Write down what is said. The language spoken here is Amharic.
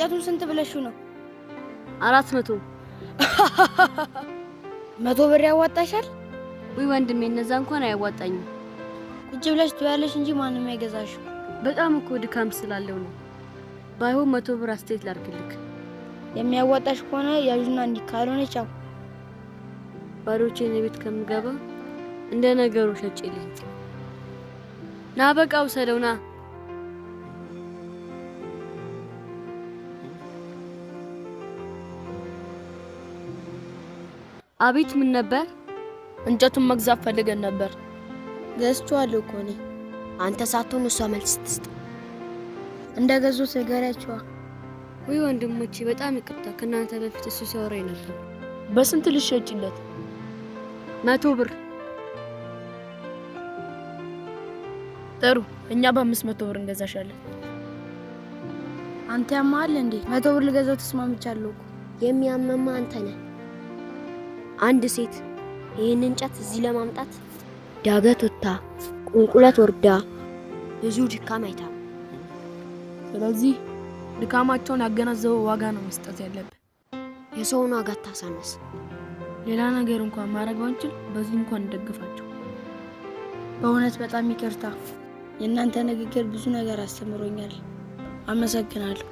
እንጨቱን ስንት ብለሽው ነው? 400። 100 ብር ያዋጣሻል? ውይ ወንድሜ፣ እነዛ እንኳን አያዋጣኝም። ቁጭ ብለሽ ትበያለሽ እንጂ ማንም አይገዛሽም። በጣም እኮ ድካም ስላለው ነው። ባይሆን 100 ብር አስተያየት ላድርግልክ። የሚያዋጣሽ ከሆነ ያዡና እንዲህ፣ ካልሆነ ቻው። ባዶቼን ቤት ከምገባ እንደ ነገሩ ሸጭልኝ። ና በቃ ውሰደው ና። አቤት፣ ምን ነበር? እንጨቱን መግዛት ፈልገን ነበር። ገዝቼዋለሁ እኮ እኔ። አንተ ሳትሆን እሷ መልስ ትስጥ። እንደ ገዙት ንገሪያቸዋ። ውይ ወንድሞቼ፣ በጣም ይቅርታ። ከእናንተ በፊት እሱ ሲያወራኝ ነበር። በስንት ልሸጭለት? 100 ብር። ጥሩ፣ እኛ በ500 ብር እንገዛሻለን። አንተ ያማሃል እንዴ? 100 ብር ልገዛው ተስማምቻለሁ እኮ። የሚያመማ አንተ ነህ። አንድ ሴት ይህን እንጨት እዚህ ለማምጣት ዳገት ወጥታ ቁልቁለት ወርዳ ብዙ ድካም አይታ። ስለዚህ ድካማቸውን ያገናዘበው ዋጋ ነው መስጠት ያለብን። የሰውን ዋጋ አታሳንስ። ሌላ ነገር እንኳን ማድረግ ባንችል በዚህ እንኳን እንደግፋቸው። በእውነት በጣም ይቅርታ። የእናንተ ንግግር ብዙ ነገር አስተምሮኛል። አመሰግናለሁ።